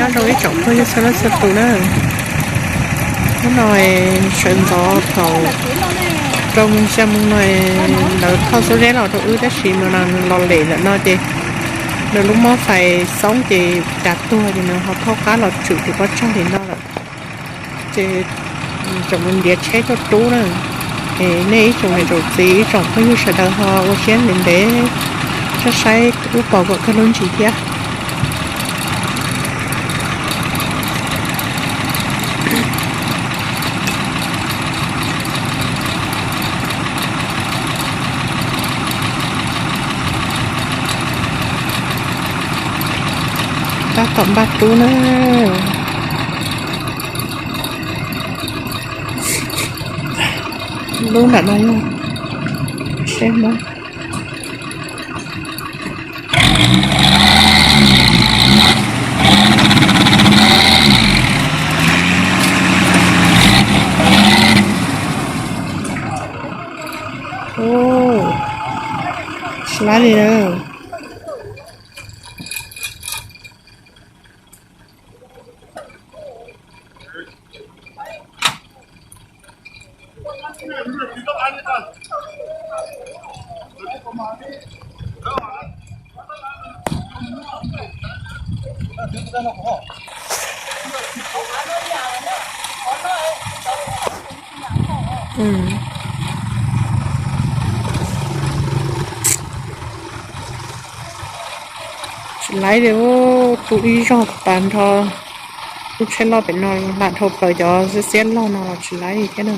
Rau ib tsoom phooj ywg txhua leej txhua tus na. Hnub no sawv ntxov thaum rau moos xya moos no lawv thauj xuab zeb los rau wb, tab sis mas nws los lem lawm no ces nws lub mov fais xoob ces cas tuag ces nws ho thauj qab los tshwm tim pob tsag li no lawm. Ces tseem mus ntiav tsheb tuaj rub na. Es nej ib tsoom niam tsoom txiv ib tsoom phooj ywg sawv daws ho ua siab ntev ntev saib saib wb pom kom kawg lub ntsis thiab. Tab tom npaj rub na. Lub nram no yog seb mob. Tsis laib li na. Tsis laib li, tu ib zog tas nrho. Lub tsheb loj pem no lam dhau plaws cov xiab xiab loj no los tsis laib li thiab na.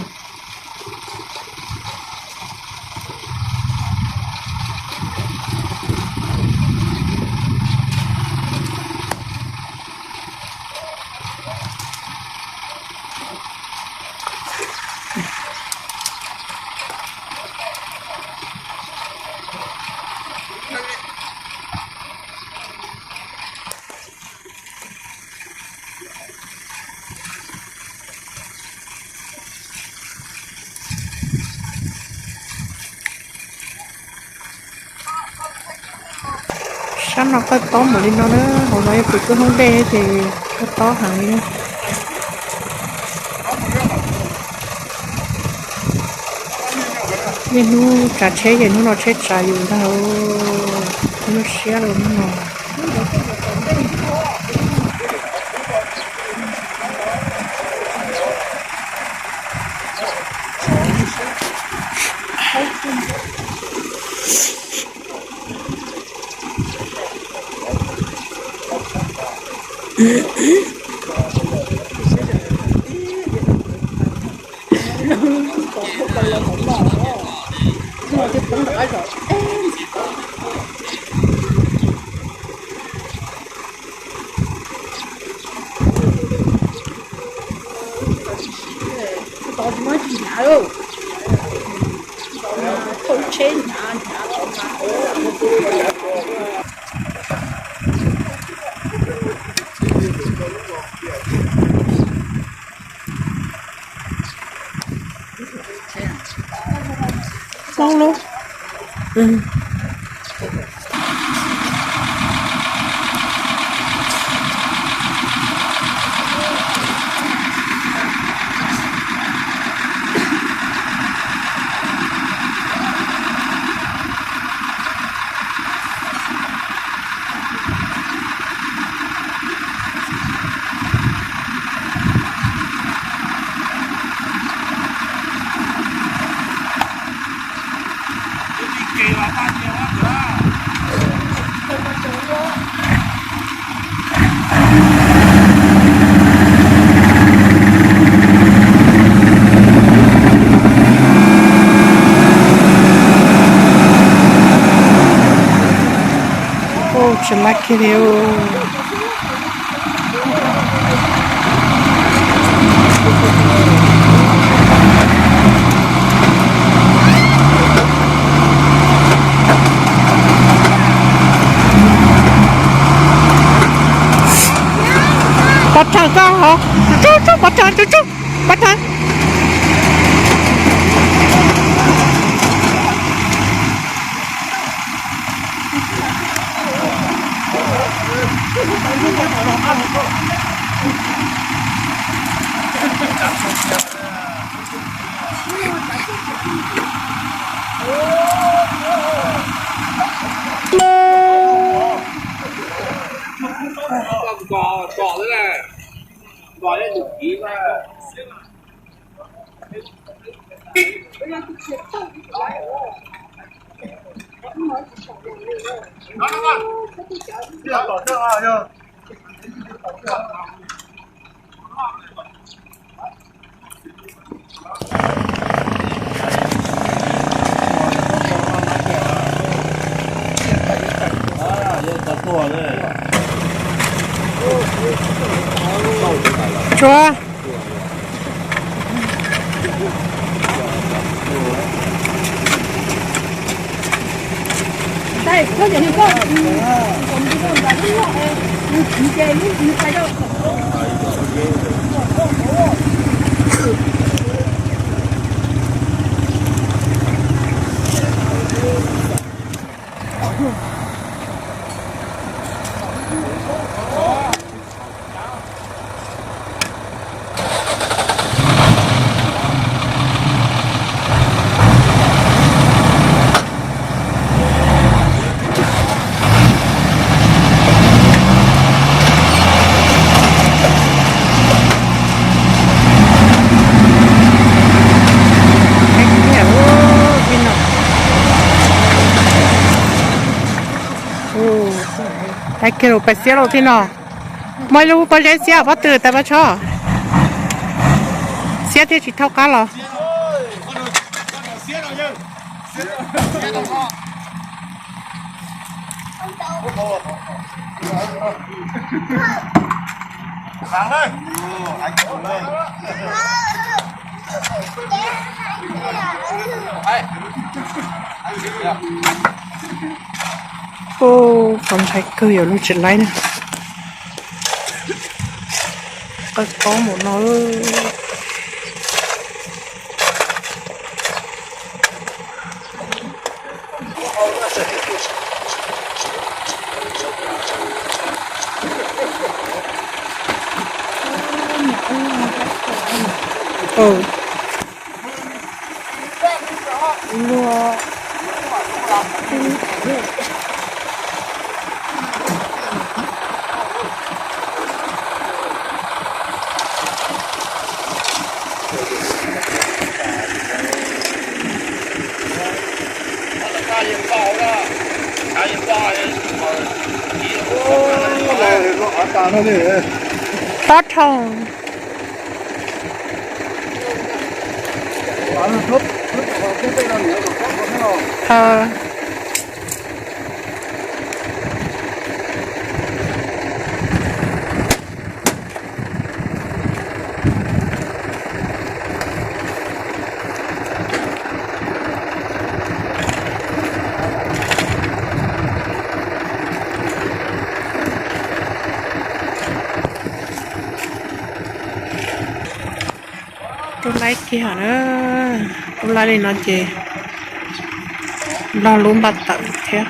Sab no qawj tob npaum li no na, hauv no yog pus kub hoob dej ces qawj tob heev li. Niaj hnub tsav tsheb ces hnub no tsheb tsav yus ntag. Nyuaj siab lawm hnub no. Txob lub. Ua tsis laib kiag li. Pov rhees koj hov, tsuj tsuj, pov rhees, tsuj tsuj, pov rhees. Tshuav. Hais kiag lus pais xiab lauj tij no. Muaj ib lub pob zeb xiab pob tw tas pab tshob. Xiab thiab tsis thaub qab los. Ub, qhov ntshai kawg yuav lug tsis laib na. Qawb qaub npaum no. Tob dhau. Tus laib kiag na, tus laib li no ces nplog lub npaj tawm thiab.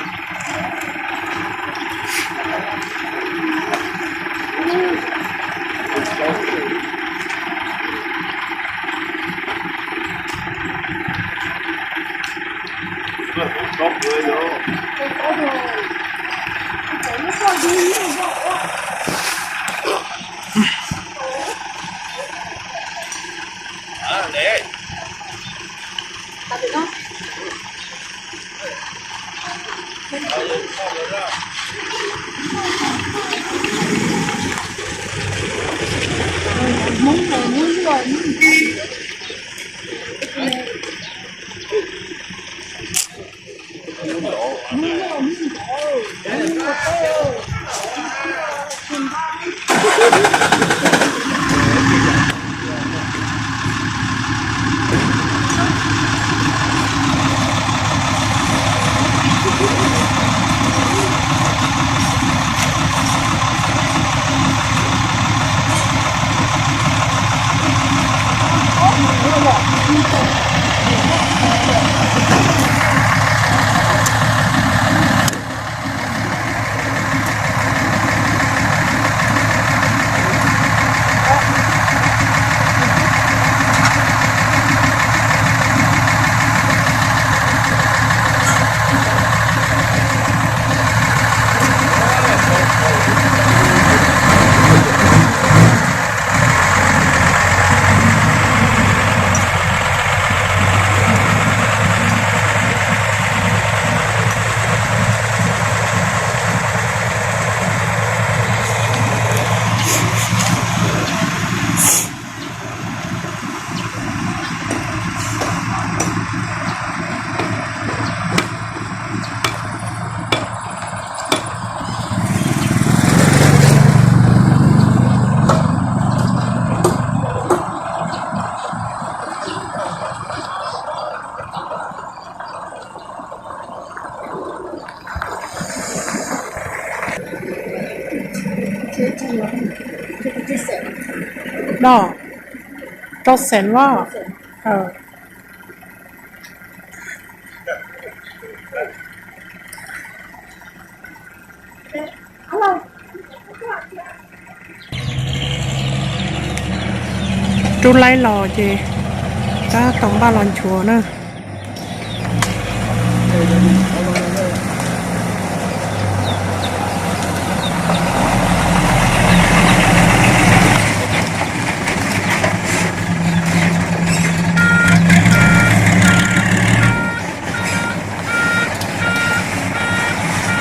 Los, rau xees los. Rub laib los ces tab tom npaj los nchuav na.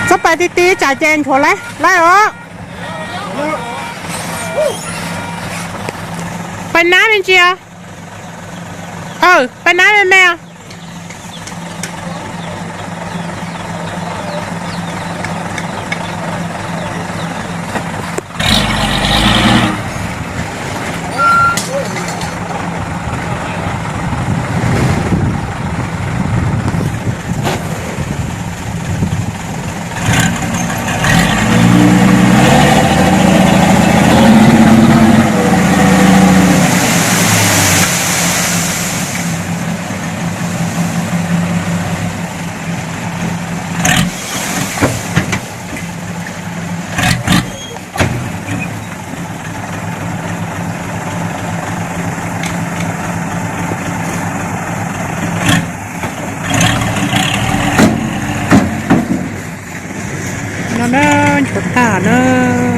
Txhob pais ti ti tsam ces nchuav laib os. Pais nab me ntsis. Pais nab me me. No na, nchuav tag na.